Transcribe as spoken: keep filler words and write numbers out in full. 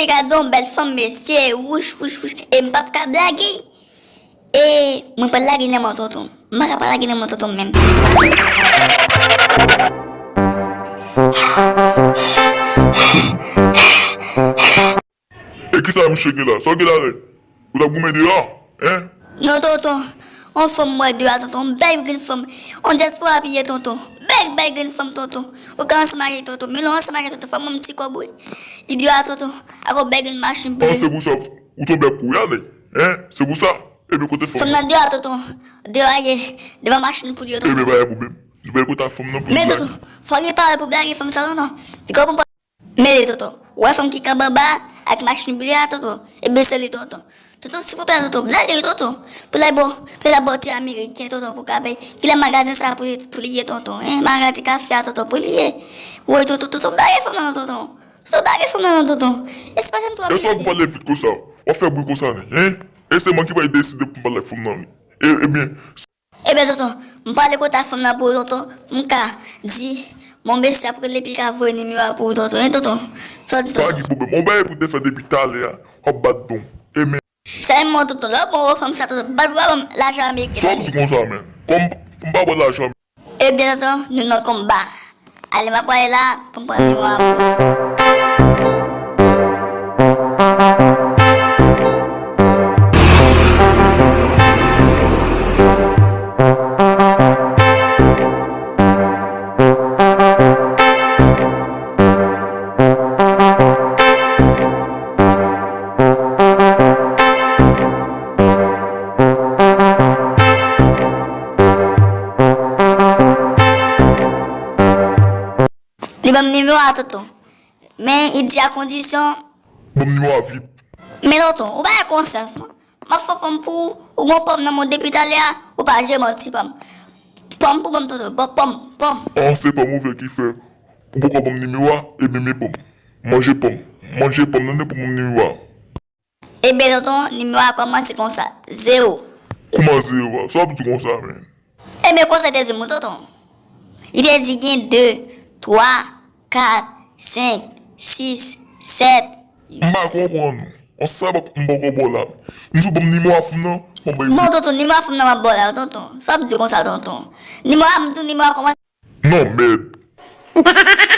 Gade yon bèl fanm, mesye, wouch, wouch, wouch. E m p ap ka blage. E mwen pral lage nan men tonton. M pa ka pa lage nan men tonton menm. E kisa misye gen la? Sa w gen la menm? Ou t ap goumen deyò? Hein? Non, tonton. On fanm m wè deyò a, tonton. On bèl grenn fanm. On dyaspora piye, tonton. Bèl, bèl grenn fanm, tonton. Ou ka ansanm ak li, tonton. Men lè w ansanm ak li, tonton, fò ban m ti kòb, wi. Li deyò a, tonton. Ak on bèl grenn machin pou li. Se pou sa ou tonbe pou ale? Hein? Se pou sa? Ebyen, kote fanm nan? Fanm nan deyò a, tonton. Deyò a ye. Devan machin pou li, tonton. Ebyen, pa gen pwoblèm. Nou bay kote fanm nan pou li. Men, tonton, fò gen pawòl pou blage fanm sa, tonton. Li konprann. Mele, tonton. Ou wè fanm ki kanpe anba ak machin brile a, tonton? Ebyen, se li, tonton. Tonton, silvouplè, tonton, blage li, tonton. Pou l al ba w, pou l al ba w ti ameriken, tonton, pou ka bay. Kilè magazen sa pou, pou li ye, tonton? Hein? Magazen kafe a, tonton, pou li ye. Woy, tonton, tonton, blage fanm nan, tonton. Tonton, blage fanm nan, tonton. Espas m twò piti. E sa w pou pale vit konsa? W ap fè bri konsa, nen, hein? E se mwen ki pral deside pou m pale ak fanm nan, wi. E, ebyen, Ebyen, tonton, m prale kote fanm nan pou ou, tonton, pou m ka di, bon, mesye ap rele epi ka voye nimewo a pou ou, tonton, hein, tonton? Sa w di, tonton? Pa gen pwoblèm. On bagay pou te fè depi talè a, w ap bat don. Ebyen. Sèlman, tonton, lè w bon fanm sa, tonton, bat pou w pa ban m lajan ameriken. Sa w ap di konsa, menm? Kòm pou m pa pran lajan. Ebyen, tonton, nou nan konba. Ale, m ap prale la pou m pran nimewo a pou ou. Li ban m nimewo a, tonton. Men, li di a kondisyon. Ban m nimewo a vit. Men, tonton, ou pa gen konsyans, non. M ap fè fanm pou ou, ou gon pòm nan men w depi talè a, ou pa jere manti pa m. Pòm pou ban m, tonton, bon, pòm, pòm. An, se pòm ou vle ki fè ou poko ban m nimewo a, ebyen, men pòm. Manje pòm. Manje pòm nan, pou ban m nimewo a. Ebyen, tonton, nimewo a kòmanse konsa. Zewo. Kòman zewo a? Sa w ap di konsa, menm? Ebyen, konsa li te di m, tonton. Li te di gen de, twa, kat, senk, sis, sèt. M pa konprann ou. On sa m poko ba w la. M di w ban m nimewo a fanm nan, m ap bay. Bon, tonton, nimewo a fanm nan m ap ba w la, tonton. Sa w ap di konsa, tonton? Nimewo a, m di w nimewo a kòmanse. Non, mèd.